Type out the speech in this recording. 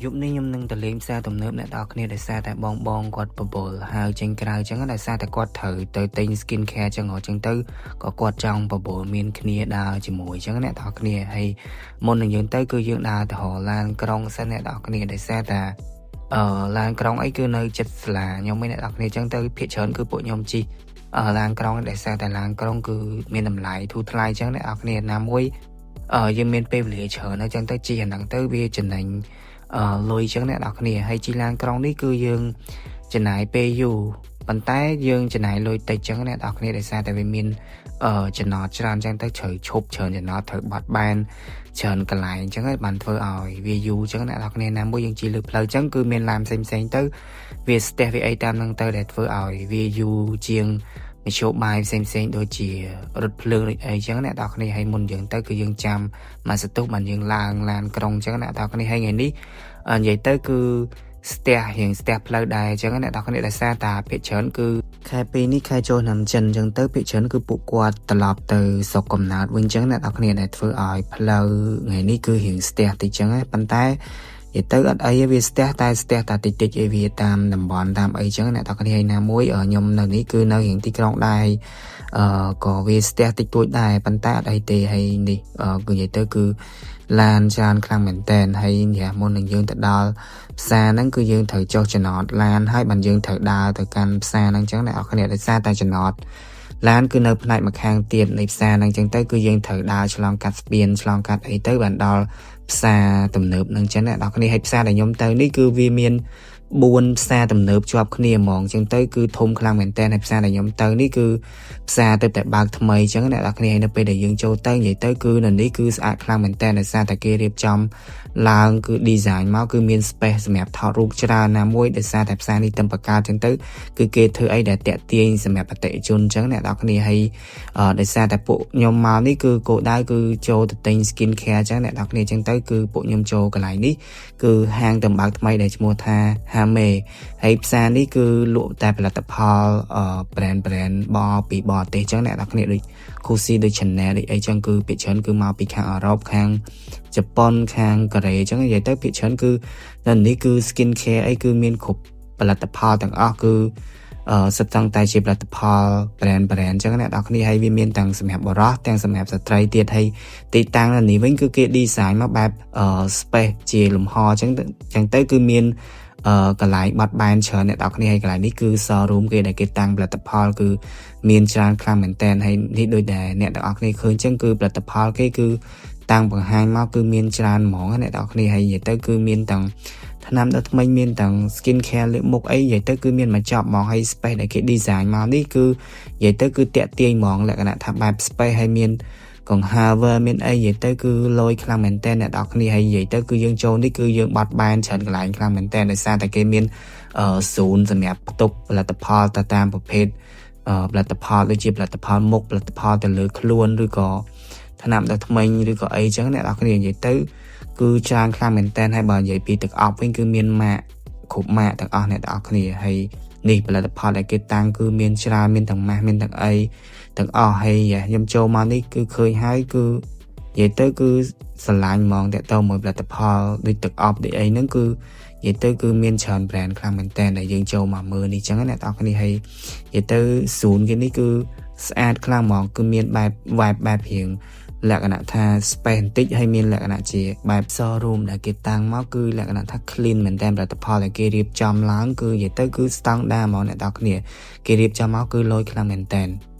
យប់នេះខ្ញុំនឹងទៅលេងផ្សារទំនើបអ្នកនរគ្នាដោយសារតែបងបងគាត់បបល់ហៅចេញក្រៅអញ្ចឹងដោយសារតែគាត់ត្រូវទៅទិញ skin care អញ្ចឹងអញ្ចឹងទៅក៏គាត់ចង់បបល់មានគ្នាដើរជាមួយអញ្ចឹងអ្នកនរគ្នាហើយមុននឹងយើងទៅគឺយើងដើរទៅរកឡានក្រុងសិនអ្នកនរគ្នាដោយសារតែឡានក្រុងអីគឺនៅចិត្តសាលាខ្ញុំឯអ្នកនរគ្នាអញ្ចឹងទៅភាគច្រើនគឺពួកខ្ញុំជិះឡានក្រុងដោយសារតែឡានក្រុងគឺមានតម្លៃធូរថ្លៃអញ្ចឹងអ្នកនរគ្នាណាមួយយើងមានពេលវេលាច្រើនអញ្ចឹងទៅជិះអាហ្នឹងទៅវាចំណេញលុយចឹងអ្នកនរគ្នាហើយជិះឡានក្រុងនេះគឺយើងចំណាយពេលយូរប៉ុន្តែយើងចំណាយលុយតិចចឹងអ្នកនរគ្នាដោយសារតែវាមានចំណតច្រើនចឹងទៅត្រូវឈប់ច្រើនចំណតត្រូវបាត់បែនច្រើនកន្លែងចឹងហើយបានធ្វើឲ្យវាយូរចឹងអ្នកនរគ្នាណាមួយយើងជិះលើផ្លូវចឹងគឺមានឡានផ្សេងផ្សេងទៅវាស្ទះវាអីតាមនឹងទៅដែលធ្វើឲ្យវាយូរជាងមធ្យោបាយផ្សេងផ្សេងដូចជារថភ្លើងដូចអីចឹងអ្នកនរគ្នាហើយមុនយើងទៅគឺយើងចាំមួយសន្ទុះបានយើងឡើងឡានក្រុងចឹងអ្នកនរគ្នាហើយថ្ងៃនេះនិយាយទៅគឺស្ទះរៀងស្ទះផ្លូវដែរអញ្ចឹងអ្នកនរគ្នាដោយសារតាភាគច្រើនគឺខែ2នេះខែចូលឆ្នាំចិនអញ្ចឹងទៅភាគច្រើនគឺពួកគាត់ត្រឡប់ទៅស្រុកកំណើតវិញអញ្ចឹងអ្នកនរគ្នាដែលធ្វើឲ្យផ្លូវថ្ងៃនេះគឺរៀងស្ទះតិចអញ្ចឹងប៉ុន្តែនិយាយទៅអត់អីវាស្ទះតែស្ទះតែតិចតិចអីវាតាមតំបន់តាមអីចឹងអ្នកនរគ្នាហើយណាមួយខ្ញុំនៅនេះគឺនៅរៀងទីក្រុងដែរក៏វាស្ទះតិចតួចដែរប៉ុន្តែអត់អីទេហើយនេះគឺនិយាយទៅគឺឡានច្រើនខ្លាំងមែនតែនហើយនិយាយមុននឹងយើងទៅដល់ផ្សារហ្នឹងគឺយើងត្រូវចុះចំណតឡានហើយបានយើងត្រូវដើរទៅកាន់ផ្សារហ្នឹងអញ្ចឹងអ្នកនរគ្នាដោយសារតែចំណតឡានគឺនៅផ្នែកម្ខាងទៀតនៃផ្សារហ្នឹងអញ្ចឹងទៅគឺយើងត្រូវដើរឆ្លងកាត់ស្ពានឆ្លងកាត់អីទៅបានដល់ផ្សារទំនើបហ្នឹងអញ្ចឹងអ្នកនរគ្នាហើយផ្សារដែលខ្ញុំទៅនេះគឺវាមាន4ផ្សារទំនើបជាប់គ្នាហ្មងអញ្ចឹងទៅគឺធំខ្លាំងមែនតើហើយផ្សារដែលខ្ញុំទៅនេះគឺផ្សារទៅតែបើកថ្មីអញ្ចឹងអ្នកនរគ្នាហើយនៅពេលដែលយើងចូលទៅនិយាយទៅគឺនៅនេះគឺស្អាតខ្លាំងមែនតើដោយសារតែគេរៀបចំឡើងគឺ design មកគឺមាន space សម្រាប់ថតរូបច្រើនណាមួយដោយសារតែផ្សារនេះទំបកើតអញ្ចឹងទៅគឺគេធ្វើអីដែលតាក់ទាញសម្រាប់អតិថិជនអញ្ចឹងអ្នកនរគ្នាហើយដោយសារតែពួកខ្ញុំមកនេះគឺគោលដៅគឺចូលទៅទិញ skin care អញ្ចឹងអ្នកនរគ្នាអញ្ចឹងទៅគឺពួកខ្ញុំចូលកន្លែងនេះគឺហាងទំបើកថ្មីដែលឈ្មោះថា Hame ហើយផ្សារនេះគឺលក់តែផលិតផល brand brand បពីបរទេសអញ្ចឹងអ្នកនរគ្នាដូច Gucci ដូច Chanel ដូចអីចឹងគឺភាគច្រើនគឺមកពីខាងអឺរ៉ុបខាងជប៉ុនខាងកូរ៉េអញ្ចឹងនិយាយទៅភាគច្រើនគឺនៅនេះគឺ skin care អីគឺមានគ្រប់ផលិតផលទាំងអស់គឺសិតតែជាផលិតផល brand brand អញ្ចឹងអ្នកនរគ្នាហើយវាមានទាំងសម្រាប់បុរសទាំងសម្រាប់ស្ត្រីទៀតហើយទីតាំងនៅនេះវិញគឺគេ design មកបែប space ជាលំហអញ្ចឹងអញ្ចឹងទៅគឺមាន កន្លែងបត់បែនច្រើនអ្នកនរគ្នាហើយកន្លែងនេះគឺ showroom គេដែលគេតាំងផលិតផលគឺមានច្រើនខ្លាំងមែនតើហើយនេះដូចដែលអ្នកទាំងអស់គ្នាឃើញអញ្ចឹងគឺផលិតផលគេគឺតាំងបង្ហាញមកគឺមានច្រើនហ្មងអ្នកទាំងអស់គ្នាហើយនិយាយទៅគឺមានទាំងថ្នាំដុសធ្មេញមានទាំង skin care លើមុខអីនិយាយទៅគឺមានមកចប់ហ្មងហើយ space ដែលគេ design មកនេះគឺនិយាយទៅគឺតាក់ទាញហ្មងលក្ខណៈថាបែប space ហើយមានកង្ហាវើមានអីនិយាយទៅគឺលយខ្លាំងមែនតើអ្នកនរគ្នាហើយនិយាយទៅគឺយើងចូលនេះគឺយើងបត់បែនច្រើនកន្លែងខ្លាំងមែនតើដោយសារតែគេមាន zone សម្រាប់ផ្ទុកផលិតផលទៅតាមប្រភេទផលិតផលដូចជាផលិតផលមុខផលិតផលទៅលើខ្លួនឬក៏ថ្នាំដុសធ្មេញឬក៏អីចឹងអ្នកនរគ្នានិយាយទៅគឺច្រើនខ្លាំងមែនតើហើយបើនិយាយពីទឹកអប់វិញគឺមានម៉ាកគ្រប់ម៉ាកទាំងអស់អ្នកនរគ្នាហើយនេះផលិតផលដែលគេតាំងគឺមានច្រើនមានទាំងម៉ាស់មានទាំងអីទាំងអស់ហើយខ្ញុំចូលមកនេះគឺឃើញហើយគឺនិយាយទៅគឺស្រឡាញ់ហ្មងតើតើមួយផលិតផលដូចទឹកអប់ដូចអីហ្នឹងគឺនិយាយទៅគឺមានច្រើន brand ខ្លាំងមែនតើដែលយើងចូលមកមើលនេះចឹងណាអ្នកនរគ្នាហើយនិយាយទៅ zone គេនេះគឺស្អាតខ្លាំងហ្មងគឺមានបែប vibe បែបរៀងលក្ខណៈថា space បន្តិចហើយមានលក្ខណៈជាបែប showroom ដែលគេតាំងមកគឺលក្ខណៈថា clean មែនតើផលិតផលដែលគេរៀបចំឡើងគឺនិយាយទៅគឺ standard ហ្មងអ្នកនរគ្នាគេរៀបចំមកគឺលយខ្លាំងមែនតើ។